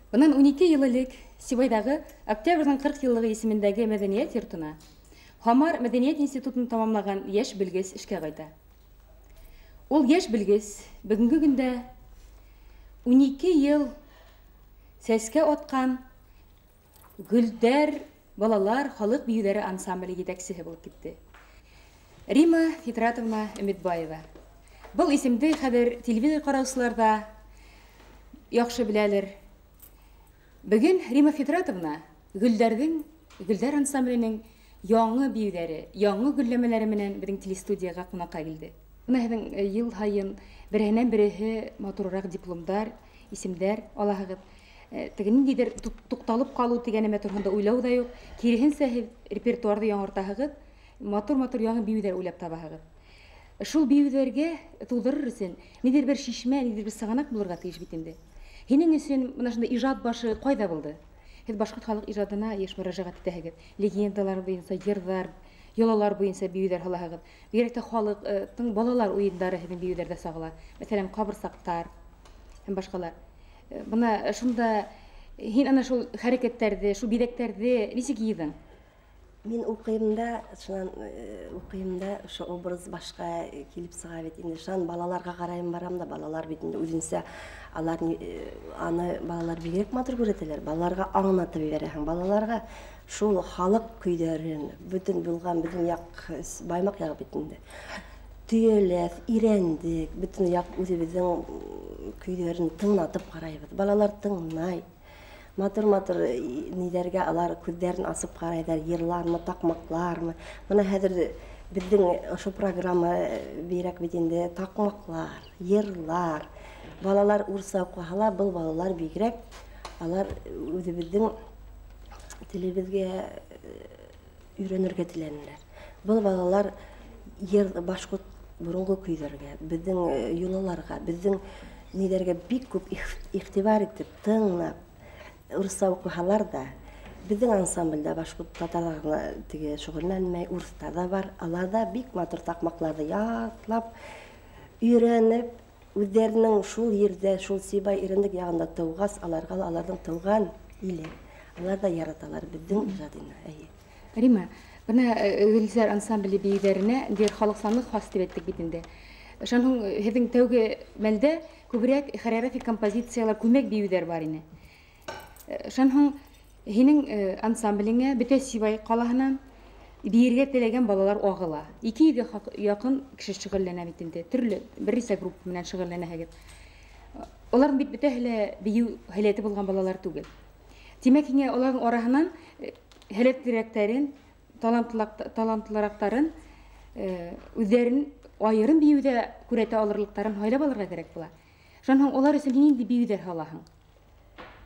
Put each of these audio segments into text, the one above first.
Бынан 12 йыл элек Сибайҙағы Октябрҙың 40 йыллығы исемендәге мәҙәниәт йортона Һамар мәҙәниәт институтын тамамлаған йәш белгес эшкә ҡайта. Ул йәш белгес бөгөнгө көндә 12 йыл сәскә атҡан Гөлдәр балалар халыҡ бейеүҙәре ансамбле етәксеһе булып китте. Рима Фитратовна Өмитбаева. Был исемде хәҙер телевизор ҡараусылар ҙа яҡшы беләлер. Бөгөн Рима Фитратовна Гөлдәр ансамбленең яңы бейеүҙәре, яңы гөлләмәләре менән беҙҙең телестудияға ҡунаҡҡа килде. Бына һеҙҙең йыл һайын береһенән береһе матурыраҡ дипломдар, исемдәр алаһығыҙ. Теге ниндәйҙер туҡталып ҡалыу тигән нәмә тураһында уйлау ҙа юҡ. Киреһенсә, һеҙ репертуарҙы яңыртаһығыҙ, матур-матур яңы бейеүҙәр уйлап табаһығыҙ. Шул бейеүҙәргә тыуҙырыр өсөн ниндәйҙер бер шишмә, ниндәйҙер бер сығанаҡ булырға тейеш бит инде. Һинең өсөн бына шундай ижад башы ҡайҙа булды? Һеҙ башҡорт халыҡ ижадына йыш мөрәжәғәт итәһегеҙ. Легендалар буйынса, йырҙар, йолалар буйынса бейеүҙәр һалаһығыҙ. Бигерәк тә халыҡтың балалар уйындары һеҙҙең бейеүҙәрҙә сағыла. Мәҫәлән, ҡабырсаҡтар һәм башҡалар. Бына шунда һин ана шул хәрәкәттәрҙе, шул биҙәктәрҙе нисек йыйҙың? Мин уҡыйым да, шунан уҡыйым да, ошо образ башҡа килеп сыға бит инде. Шунан балаларға ҡарайым барам да, балалар бит инде үҙенсә алар аны балалар бигерәк матур күрһәтәләр. Балаларға аңлатып ебәрәһең. Балаларға шул халыҡ көйҙәрен, бөтөн булған беҙҙең яҡ Баймаҡ яғы бит инде. Төйәләҫ, Ирәндек, бөтөн яҡ үҙебеҙҙең көйҙәрен тыңлатып ҡарайбыҙ. Балалар тыңлай. Матур-матур ниҙәргә алар күҙҙәрен асып ҡарайҙар, йырлармы, таҡмаҡлармы. Бына хәҙер беҙҙең ошо программа бигерәк бит инде таҡмаҡлар, йырлар. Балалар урыҫса уҡыһа, был балалар бигерәк алар үҙебеҙҙең телебеҙгә өйрәнергә теләнеләр. Был балалар йыр башҡорт боронғо көйҙәргә, беҙҙең йолаларға, беҙҙең ниҙәргә бик күп иғтибар итеп, тыңлап урыҫса уҡыһалар ҙа, беҙҙең ансамблдә башҡорт татарлар ғына теге шөғөлләнмәй, урыҫтар ҙа бар. Алар ҙа бик матур таҡмаҡларҙы ятлап, өйрәнеп, үҙҙәренең шул ерҙә, шул Сибай Ирәндек яғында тыуғас, аларға аларҙың тыуған иле. Алар ҙа яраталар беҙҙең ижадына. Эйе. Рима, бына Гөлзәр ансамбле бейеүҙәренә ниндәйҙер халыҡсанлыҡ хас тип әйттек бит инде. Шунан һуң һеҙҙең тәүге мәлдә күберәк хореографик композициялар, күмәк бейеүҙәр бар ине. Шунан һуң һинең ансамблеңә бөтә Сибай ҡалаһынан бейергә теләгән балалар ағыла. 200-гә яҡын кеше шөғөлләнә бит инде. Төрлө бер нисә группа менән шөғөлләнәһегеҙ. Уларҙың бит бөтәһе лә бейеү һәләте булған балалар түгел. Тимәк, һиңә уларҙың араһынан һәләтлерәктәрен, талантлыраҡтарын, үҙҙәрен айырым бейеүҙә күрһәтә алырлыҡтарын һайлап алырға кәрәк була. Шунан һуң улар өсөн ниндәй бейеүҙәр һалаһың?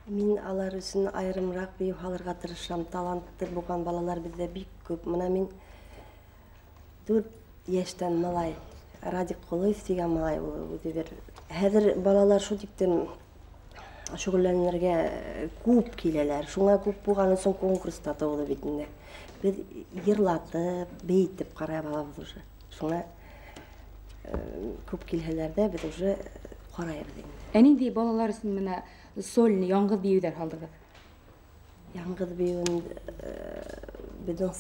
Мин алар өсөн айырымыраҡ бейеү һалырға тырышам. Талантлы булған балалар беҙҙә бик күп. Бына мин 4 йәштән малай, Радик Ҡолоев тигән малай ул үҙе бер. Хәҙер балалар шул тиктем шөғөлләнергә күп киләләр. Шуңа күп булған өсөн конкурс та тыуҙы бит инде. Беҙ йырлатып, бейетеп ҡарай алабыҙ уже. Шуңа күп килһәләр ҙә беҙ уже ҡарайбыҙ инде. Ә ниндәй балалар өсөн бына Сольный, яңғыҙ бейеүҙәр һалдығыҙ? Яңғыҙ бейеүен беҙҙең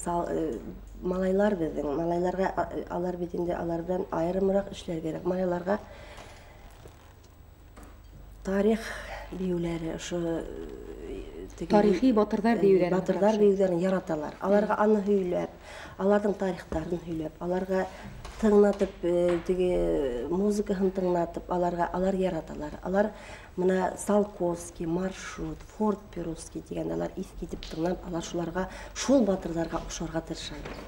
малайлар беҙҙең. Малайларға, алар бит инде, алар белән айырымыраҡ эшләр кәрәк. Малайларға тарих бейеүләре, ошо тарихи батырҙар бейеүҙәрен, батырҙар бейеүҙәрен яраталар. Аларға аны һөйләп, аларҙың тарихтарын һөйләп, аларға тыңлатып, теге музыкаһын тыңлатып, аларға алар яраталар. Алар мына Салковский, маршрут, Форт Перовский тигән, алар иҫ китеп тыңлап, алар шуларға, шул батырҙарға оҡшарға тырышалар.